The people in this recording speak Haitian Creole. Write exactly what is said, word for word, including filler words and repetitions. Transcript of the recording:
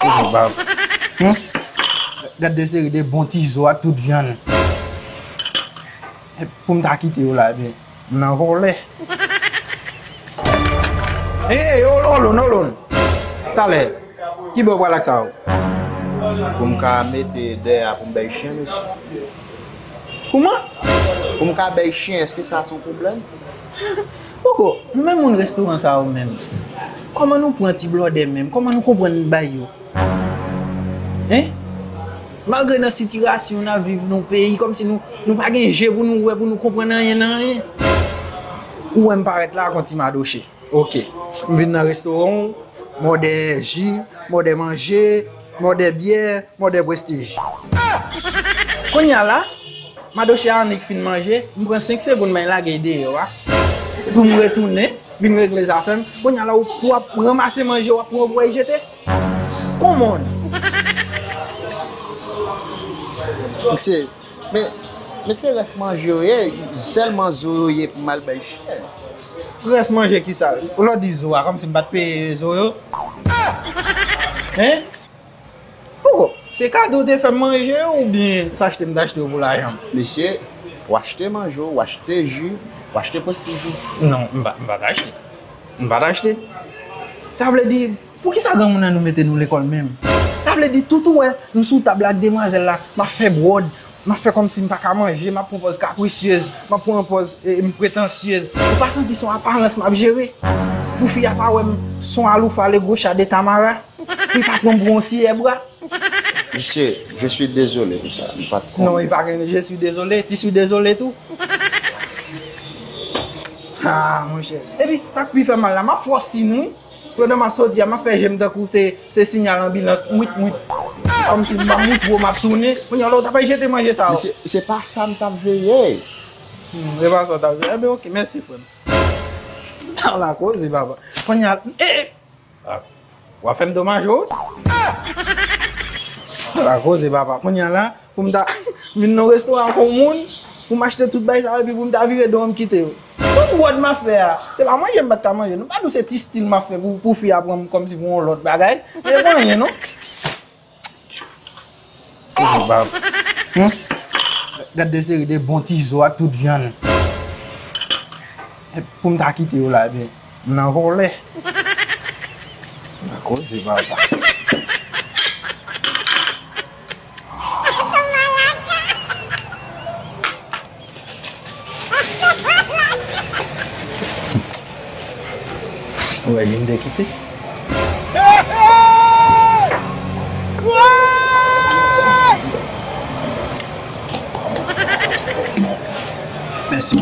Bab. Hmm? Gad de seri de bon ti zo ak tout vyann. Pou m ta kite yo la, ebyen, m nan vòlè. Ey, ey, hold on, hold on. Talè, ki bò w pral ak sa yo? Pou m ka mete dèyè a pou m bay chen, mesye. Kouman? Pou m ka bay chen, èske sa se yon pwoblèm? Poko, nou menm moun restoran sa yo menm. Kòman nou pran ti blòdè menm? Kòman nou konprann bay yo? Hein? Malgre nan sitirasyon n ap viv nan peyi, kòmsi nou, nou pa gen je pou nou wè, pou nou konprann anyen nan anyen. Ou wè m parèt la ak yon ti madoche. Ok. M vin nan restoran w, m òdè ji, m òdè manje, m òdè byè, m òdè prestij. Kounye a la, madoche a annik fin manje, m pran senk segonn, m al lage l deyò a. Epi m retounen, vin regle zafè m. Kounye a la, w ap ranmase manje, w ap pran pou w al jete. Come on! Mesye, men, men se rès manje yo ye, sèlman zo yo ye pou m al bay chen. Rès manje kisa? Lè w di zo a, kòmsi m pa t peye zo yo? Hein? Poko, se kado w te fè m manje yo oubyen se achte m t achte yo pou lajan m? Mesye, w achte manje w, w achte ji, w achte prestij ou. Non, m pa, m pa t achte. M pa t achte. Sa vle di, poukisa granmoun nan nou mete nou lekòl menm? Sa vle di, tout ou wè, m sou tab la ak demwazèl la, m ap fè bwòd, m ap fè kòmsi m pa ka manje, m ap pran pòz kaprisyez, m ap pran pòz, e, m pretansyez. Ou pa santi se yon aparans m ap jere? Pou fi a pa wè m se yon aloufa le gros chat de Tamara? Pou l pa pran m pou yon siyè bra? Mesye, je suis désolé pou sa. M pa t konnen. Non, li pa gen je suis désolé, ti suis désolé tou. Ah, monchè. Epi, sa k pi fè mal la, m ap fè w siy wi. Pandan m ap soti a, m ap fè je m tankou se, se siyal anbilans. Mwit, mwit. Kòmsi m ap moutre w, m ap tounen. Kounye a, lè w ta pral jete manje sa yo. Mesye, se pa sa m t ap veye. Hmm, se pa sa w t ap veye. Enben, ok, mèsi, frè m. Ala koze, papa. Kounye a, eh, eh. Ah, w ap fè m domaj ou? Ala koze, papa. Kounye a la, pou m ta vin nan restoran ak yon moun, pou m achte tout bagay sa yo, epi pou m ta vire do m kite yo. Tout bwòd m ap fè a, se pa manje m pa t ka manje. Nou pa di w se ti stil m ap fè pou, pou fi a pran m kòmsi pou yon lòt bagay. Men e pa anyen, non. Bab. Hmm? Gad de seri de bon ti zo ak tout vyann. Pou m ta kite yo la, ebyen, m nan vòlè. Ala koze, papa. Ou wè, vin de kite. Mèsi.